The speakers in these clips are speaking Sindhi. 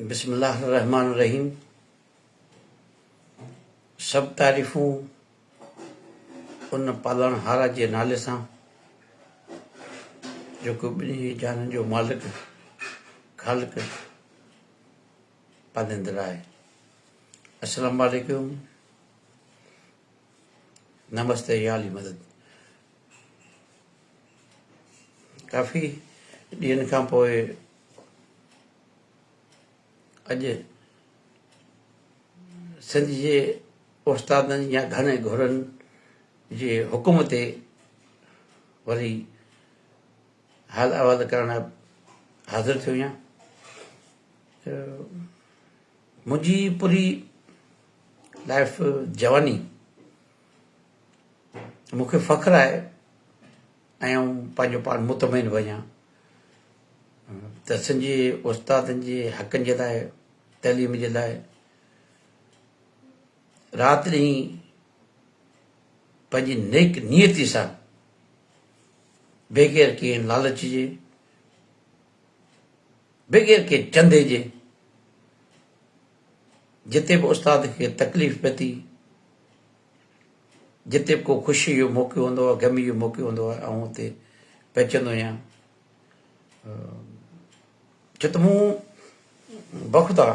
بسم الله الرحمٰن الرحيم سڀ تعريفون ان پالڻهار جي نالي سان جيڪو ٻنهي جهانن جو مالڪ خالق پاليندڙ آهي. السلام عليڪم نمستي يا علي مدد. ڪافي ڏينهن کان پوء اڄ سنڌ جي استادن يا گهڻي گهرن جي حڪم تي وري حال احوال ڪرڻ لاء حاضر ٿيو آهيان. منهنجي پوري لائف جواني مون کي فخر آهي ۽ آئون پنهنجو پاڻ مطمئن به آهيان ته سنڌ جي استادن جي حقن جي لاء تعليم جي لاء رات ڏينهن پنهنجي نيڪ نيتي سان بغير ڪنهن لالچ جي بغير ڪنهن چندي جي جتي به استاد کي تڪليف پهتي، جتي به ڪو خوشي جو موقعو هوندو آهي، غمي جو موقعو هوندو آهي، آئون اتي پهچندو آهيان. ڇو ته مون بخدا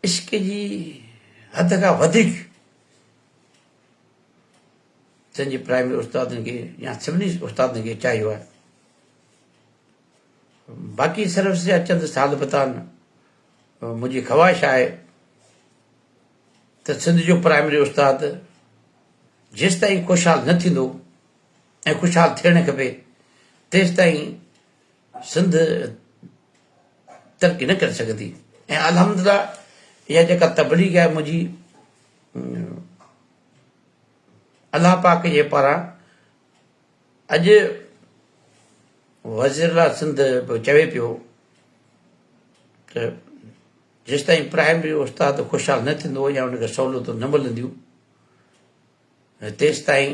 عشق جي حد کان وڌيڪ سنڌ جي پرائمري استادن کي يا سڀني استادن کي چاهيو آهي. باقي سروس جا چند سال به تان منهنجي خواهش آهي ته سنڌ جو پرائمري استاد جيستائين خوشحال نه ٿيندو ۽ خوشحال ٿيڻ کپي تيستائين سنڌ ترقي نه ڪري سگهندي ۽ الحمدلله اها جيڪا تبليغ آهي منهنجي الله پاڪ جي پاران اڄ وزيراعليٰ سنڌ به چوي پيو ته جيستائين پرائمري استاد خوشحال نه ٿيندو يا ان کي سهولتون نه ملنديون تيستائين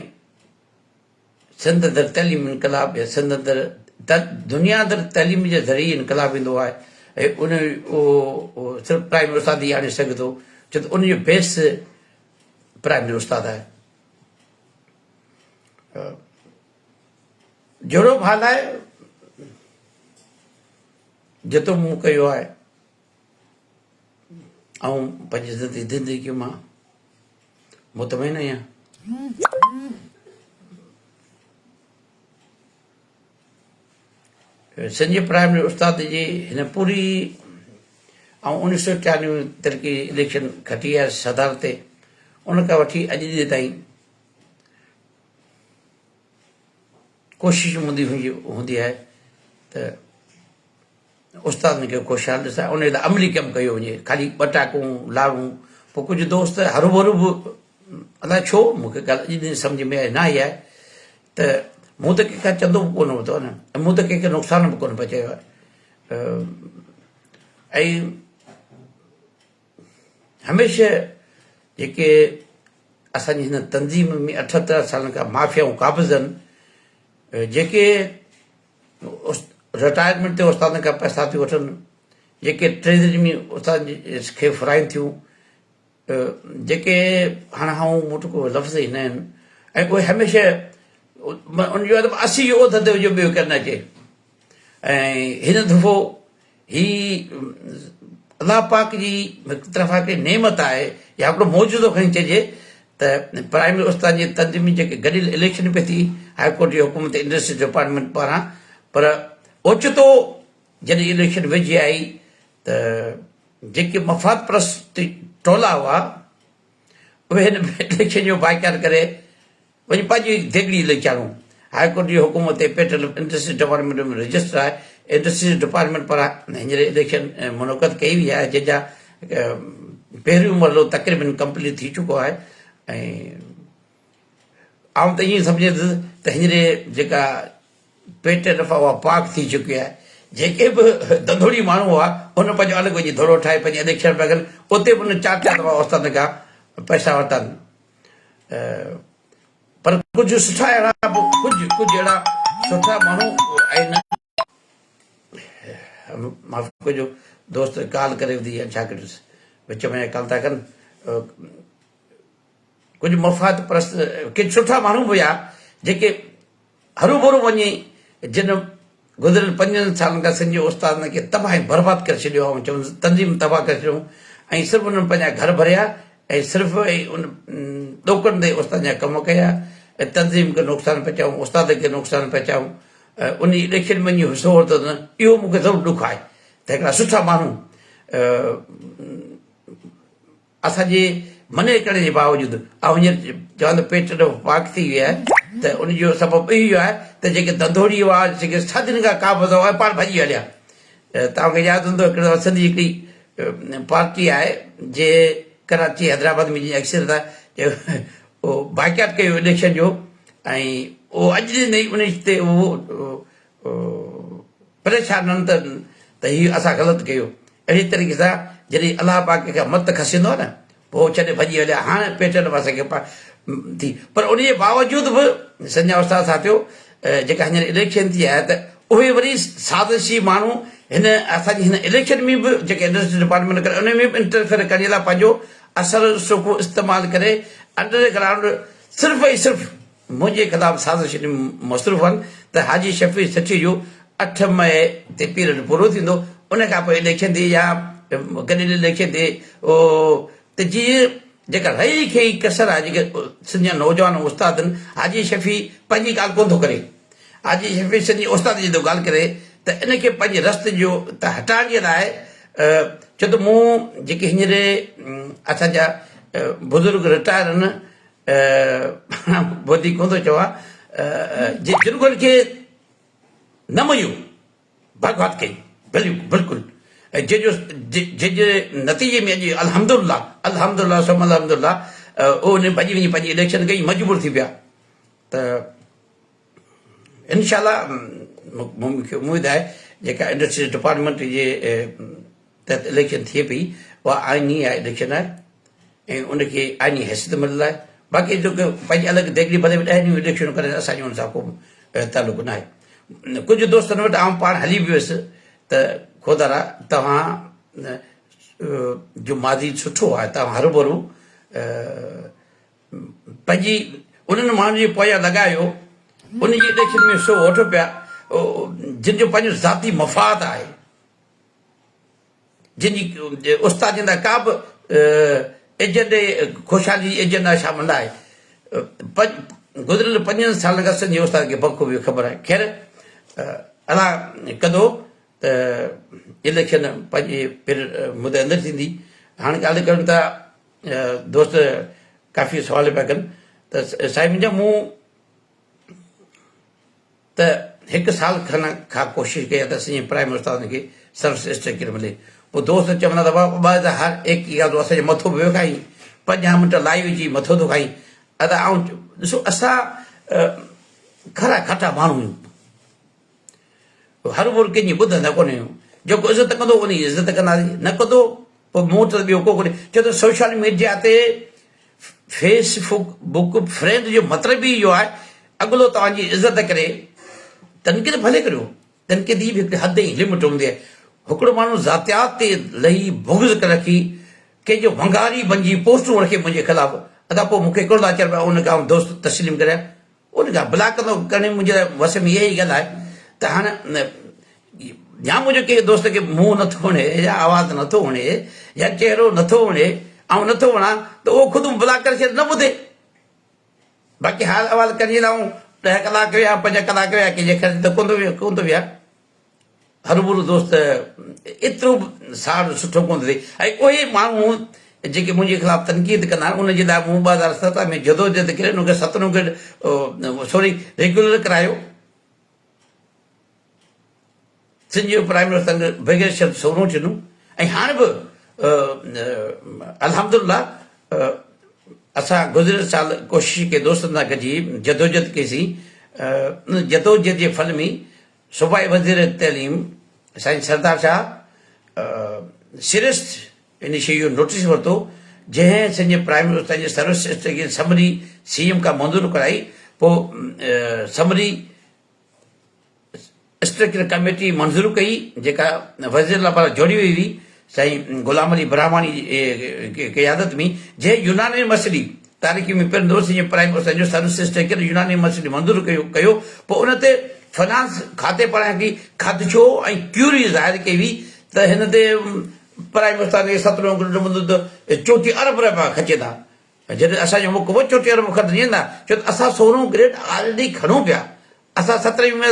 سنڌ اندر تعليم انقلاب يا سنڌ اندر دنيا اندر تعليم جي ذريعي انقلاب ايندو آهي ۽ ان اهو صرف پرائمري استاد ئي آڻي سگهي ٿو ڇو ته ان جو بيس پرائمري استاد آهي. جهڙو به حال آهي جيترو مون ڪيو آهي آئون پنهنجي زندگي مان مطمئن آهيان. سنڌ جي پرائمري استاد جي هن پوري آئون انيس سو ٽيانوي ترڪي اليڪشن کٽي آيس صدارت تي ان کان وٺي اڄ ڏينهن تائين ڪوشش هوندي هئي هوندي آهي ته استادن کي خوشحال ڏسان ان لاء عملي ڪم ڪيو وڃي خالي ٻٽاڪون لاڙون پوء ڪجهه دوست هروڀرو به الائي ڇو مون کي ڳالهه اڄ ڏينهن سمجهه ۾ نه آئي آهي ته مون ته ڪنهن کان چندو به ڪونه ورتو آهي نه ۽ مون ته ڪنهن کي نقصان به ڪونه پهچايو آهي ۽ هميشه جيڪي اسان جي هن تنظيم ۾ 78 سالن کان مافيائون قابض آهن جيڪي رٽائرمينٽ تي استادن کان پئسا ٿيون وٺن جيڪي ٽريزري ۾ استادن کي ڦرائين ٿيون جيڪي هاڻ آئون مون وٽ ڪو لفظ ئي نه آهن ۽ اهي هميشه ان جو ادب اسي جو اوڌ تي هجي ٻيو ڪر نه اچي ۽ هن دفعو هي الله پاڪ جي هڪ طرفا هڪڙي نعمت آهي يا هڪڙو معجزو کڻي چئجي ته پرائمري استاد جي تنظيمي جيڪي گڏيل اليڪشن پئي ٿي هاء ڪورٽ جي حڪم تي انڊسٽري ڊپارٽمينٽ پاران پر اوچتو جڏهن اليڪشن ويجهي آئي ته جيڪي مفاد پرست ٽولا هئا اهي هن اليڪشن جو بائيڪاٽ ڪري وڃي پنهنجي ديڳڙي لئي چاڙهون. هاء ڪورٽ جي حڪم تي پيٽرل انڊسٽريز ڊپارٽمينٽ ۾ رجسٽر آهي. انڊسٽريز ڊپارٽمينٽ پاران هينئر اليڪشن منعقد ڪئي وئي آهي جنهن جا پهريون مرحلو تقريبن ڪمپليٽ ٿي چڪو آهي ۽ آئون ته ائين سمجهندس ته هينئر جيڪا پيٽ دفعا اها پاڪ ٿي چڪي آهي. جيڪي به ڌنڌوڙي ماڻهو هئا، انهن پنهنجو الڳ وڃي ڌڙو ٺاهي پنهنجي اليڪشن پيا ڪن. اتي به انهن چار چار دفعا استادن کان پئسا ورتا آهن. پر ڪجهه سٺا اهڙا به ڪجهه ڪجهه اهڙا سٺا ماڻهو آهن. معاف ڪجو دوست ڪال ڪري وڌي يا ڇا ڪجس وچ ۾ ڪال ٿا ڪن. ڪجهه مفاد پرست ڪي سٺا ماڻهو به هيا جيڪي هروڀرو وڃي جن گذريل پنجن سالن کان سنڌ جي استادن کي تباهه ۽ برباد ڪري ڇڏيو آهي چون تنظيم تباهه ڪري ڇڏيو ۽ صرف انهن پنهنجا گهر ڀريا ۽ صرف ۽ ان ڏوڪڙن تي استادن جا ڪم ڪيا ۽ تنظيم کي نقصان پهچايو استاد کي نقصان پهچايو ان اليڪشن ۾ وڃي حصو ورتو اٿن اهو مون کي ضرور ڏک آهي ته هڪڙا سٺا ماڻهو اسان جي منع ڪرڻ جي باوجود آئون هينئر چوان ته پيٽ ڏاڍو پاڪ ٿي ويو آهي ته ان جو سبب اهو آهي ته جيڪي ڌنڌوڙي هئا جيڪي صدين کان قابض هئا اهي پاڻ ڀڄي هليا. توهان کي ياد هوندو هڪڙي دفعي سنڌ جي هڪڙي پارٽي آهي جي ڪراچي حيدرآباد ۾ جنهن جي اڪثريت آهي اهو بائيڪاٽ ڪيو اليڪشن جو ۽ اهو اڄ ڏينهن تائين ان تي اهو پريشان آهن ته ته هي اسان غلط ڪيو. اهڙي طريقي سان جڏهن الله پاڪ کان مت کسيندو آهي نه پوء هو ڇڏي ڀڄي هليا هاڻ پيٽن پاسي کي ٿي پر ان جي باوجود به سنجا استاد ساٿيو جيڪا هينئر اليڪشن ٿي آهي ته اهي وري سازشي ماڻهو هن اسان جي هن اليڪشن ۾ به جيڪي انڊسٽري ڊپارٽمينٽ ڪري ان ۾ به انٽرفيئر ڪرڻ جي لاء پنهنجو اثر رسوخ استعمال ڪري انڊر گرائونڊ صرف ۽ صرف منهنجي خلاف سازشن ۾ مصروف آهن ته حاجي شفيع سٺي جو 8 مئي تي پيريڊ پورو ٿيندو ان کان پوء اليڪشن ٿئي يا گڏيل اليڪشن ٿئي ته جيئن جيڪا رهي کهي ڪسر آهي جيڪي سنڌ جا نوجوان استاد آهن حاجي شفيع پنهنجي ڳالهه ڪونه ٿو ڪري حاجي شفيع سنڌ جي استاد جي ٿو ڳالهه ڪري ته ان کي پنهنجي رستي جو ته هٽائڻ جي لاء ڇو ته مون جيڪي هينئر اسان جا بزرگ رٽائر آهن وڌيڪ ڪونه ٿو چوان، جن گل کي نه مڃيو، بغاوت ڪئي، بلڪل جنهن جو جنهن جي نتيجي ۾ اڄ الحمدلله الحمدلله ثم الحمدلله اهو انهن ڀڄي وڃي پنهنجي اليڪشن ڪئي مجبور ٿي پيا ته انشاء الله مون کي اميد آهي جيڪا انڊسٽري ڊپارٽمينٽ جي تحت اليڪشن ٿئي پئي اها آئيني اليڪشن آهي ۽ ان کي آئيني حيثيت مليل آهي باقي جيڪو پنهنجي الڳ ديڳڙي ڀلي ڏهه ڏينهن اليڪشن ڪري اسان جو ان سان ڪو تعلق ناهي ڪجهه دوستن وٽ آئون پاڻ هلي به ويس ته خدارا توهان جو ماضي سٺو آهي توهان هروڀرو پنهنجي انهن ماڻهن جي پويان لڳايو ان جي اليڪشن ۾ سو وٺو پيا جن جو پنهنجو ذاتي مفاد آهي جن جي استادن لاء ڪا به ايجنڊي خوشحالي جي ايجنڊا شامل نه آهي. گذريل پنجن سالن کان سنڌي استاد کي بخوبي خبر آهي. خير الله ڪندو ته اليڪشن پنهنجي پير مدي اندر ٿيندي. هاڻي ڳالهه ڪريون ٿا دوست ڪافي سوال پيا ڪن ته سائين منهنجا مون ته هڪ سال کن کان ڪوشش ڪئي آهي ته اسان جي پرائمري استادن کي سروس اسٽرڪچر ملي. پوء دوست چوندا ته بابا ٻه ته هر ايڪ ئي ڳالهه تون اسان جو مٿو به پيو کائين، 50 منٽ لائيو اچي مٿو ٿو کائين. ادا آئون ڏسو اسان کرا کٽا ماڻهو آهيون. هروڀرو ڪنهن جي ٻڌندا ڪونه آهيون. جيڪو عزت ڪندو ان جي عزت ڪنداسين، نه ڪندو پوء مون وٽ ته ٻيو ڪو ڪونهي. ڇو ته سوشل ميڊيا تي فيس بڪ فرينڊ جو مطلب ئي اهو آهي اڳلو توهان جي عزت ڪري تنقيد ڀلي ڪريو تنقيد جي به هڪ حد ۽ لمٽ هوندي آهي هڪڙو ماڻهو ذاتيات تي لهي بغض ڪري رکي ڪنهن جو ونگاري بنجي پوسٽون رکي منهنجي خلاف ادا پوء مون کي ڪهڙو لاچار پيو ان کي آئون دوست تسليم ڪريان ان کان بلاڪ ڪندو ڪرڻ منهنجي لاء وس ۾ اها ئي ڳالهه آهي ته هاڻ يا منهنجو ڪنهن دوست کي منهن نٿو وڻي يا آواز نٿو وڻي يا چهرو نٿو وڻي آئون نٿو وڻان ته اهو خود بلاڪ ڪري ڇڏي نه ٻڌي باقي حال احوال ڪرڻ جي لاء آئون 10 ڪلاڪ ويا 5 ڪلاڪ ويا ڪنهن جي خرچ ته ڪونه ٿو ويا هروڀرو دوست ايترو به ساڙ سٺو ڪونه ٿو ٿئي ۽ اهي ماڻهو جيڪي منهنجي خلاف تنقيد ڪندا آهن ان جي لاء مون 2017 ۾ جدوجهد ڪري انهن کي سترهون گريڊ سوري ريگيولر ڪرايو. سنڌ جو پرائم منسٽر بغير شرط سورهون ڇڏيون ۽ هاڻ به الحمدلله اسان گذريل سال ڪوشش ڪئي دوستن سان گڏجي جدوجهد ڪئي سين ان جدوجهد جي ڦل ۾ صوبائي وزير تعليم سائين سردار شاهه سيريس ان شيء جو نوٽيس ورتو جنهن سنڌ جي پرائمري استادن جي سروس اسٽرڪچر جي سمري سي ايم کان منظور ڪرائي پوء سمري اسٽرڪچر ڪميٽي منظور ڪئي جيڪا وزير اعليٰ پاران جوڙي وئي هئي سائين غلام علي براهماڻي جي قيادت ۾ جنهن يوناني مسئلي تاريخي ۾ پڻ دوست جي پرائم اسان جو سروس اسٽرڪچر يوناني مسئلي منظور ڪيو ڪيو پوء ان تي فنانس کاتي پاران هڪڙي خدشو ۽ ڪيوري ظاهر ڪئي وئي ته هن تي پرائم استاد کي سترهون گريڊ ملندو ته چوٽيهه ارب رپيا خرچيندا جڏهن اسان جو مک هو چوٽيهه ارب خرچ ڏيندا ڇو ته اسان سورهون گريڊ آلريڊي کڻون پيا اسان سترهين ۾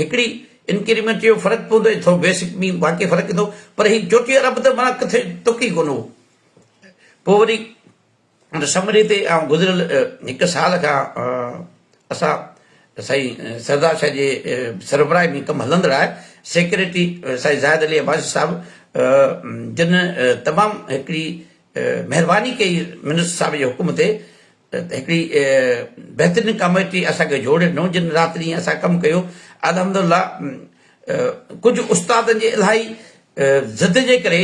هڪڙي انڪريمينٽ جو فرق پوندو ۽ ٿورو بيسڪ ۾ واقعي فرق ايندو پر هي چوٽيهه ارب ته معنيٰ ڪٿي تڪ ئي ڪونه هو پوء وري ان سمري تي آئون گذريل هڪ سال کان اسان سائين سردار شاهه جي سربراهي ۾ ڪم هلندڙ آهي سيڪريٽري سائين زاهد علي عباسي صاحب جن تمام هڪڙي مهرباني ڪئي منسٽر صاحب جي حڪم تي ته هڪڙي بهترين ڪاميٽي اسان کي جوڙي ڏنو جن رات ڏينهن اسان ڪم ڪيو الحمدلله ڪجهه استادن جي الاهي ضد جي ڪري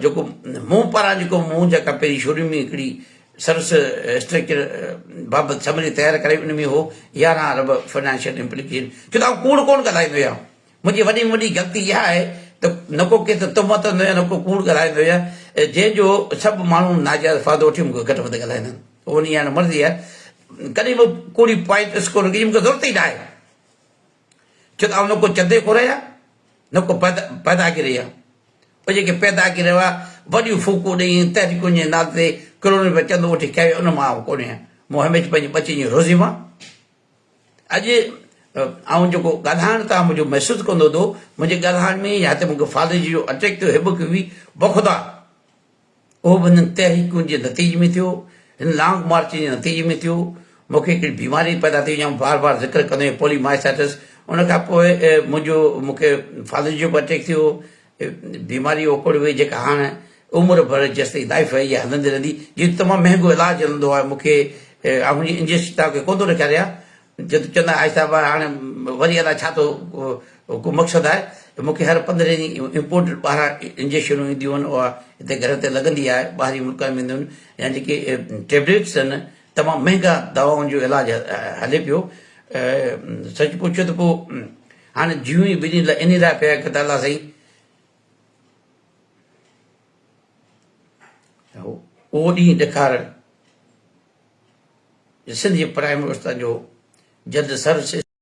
جيڪو مون پاران جيڪو مون جيڪا پهرين شروع ۾ هڪڙي سروس اسٽرڪچر بابت سمري تيار ڪرائي ان ۾ هو 11 ارب فنانشل امپليڪيشن ڇو ته آئون ڪوڙ ڪونه ڳالهائيندو آهيان منهنجي وڏي ۾ وڏي غلطي اها آهي ته نه ڪو ڪنهن تي تهمت هڻندو آهيان نه ڪو ڪوڙ ڳالهائيندو آهيان جنهن جو سڀ ماڻهو ناجائز فائدو وٺي مون کي گهٽ وڌ ڳالهائيندا آهن اهو انهي هاڻي مرضي آهي ڪڏهن به ڪوڙي پوائنٽ اسڪور جي مون کي ضرورت ئي نه آهي ڇو ته آئون نه ڪو چندي خور آهيان نه ڪو پيداگير آهيان اهي جيڪي پيداگير هئا وڏيون ڦوڪون ڏئي تحريڪن جي نالي تي ڪروڙين روپيا چندو وٺي کائي ويا ان مان آئون ڪونه آهيان مون هميشه پنهنجي ٻچن جي روزي مان اڄ آئون جيڪو ڳالهائڻ تان منهنجو محسوس ڪندو هو منهنجي ڳالهائڻ ۾ يا ته مونکي فالج جو اٽيڪ ٿيو هٻڪ هئي بخدا اهو به هنن تحريڪن جي نتيجي ۾ ٿيو، هن لانگ مارچ جي نتيجي ۾ ٿيو. مون کي هڪڙي بيماري پيدا ٿي جا بار بار ذڪر ڪندو آهيان پولي مائسائٽس ان کان پوء منهنجو مون کي فالج جو به اٽيڪ ٿيو بيماري اوڪڙ وئي جيڪا هاڻ عمر ڀر جيستائين لائف آهي اها هلندي رهندي جي تمام مهنگو علاج هلندو آهي مون کي آئون هن جي انجيڪشن توهان کي ڪونه ٿو ڏيکاريان جد چوندا آهي صاحب هاڻي وري الاء ڇا ٿو ڪو مقصد آهي مون کي هر پندرهين ڏينهن امپورٽ ٻاهران انجيڪشنون اينديون آهن اها هتي گهر تي لڳندي آهي ٻاهرين ملڪن ۾ اينديون آهن يا جيڪي ٽيبليٽس آهن تمام مهنگا دوائن جو علاج هلي پيو سچ پڇو ته پوء هاڻي جيون ئي ٻنهي لاء انهي لاء پيا ته الله سائين اهو ڏينهن ڏيکار سنڌ جي پرائمري استادن جو جلد سروس.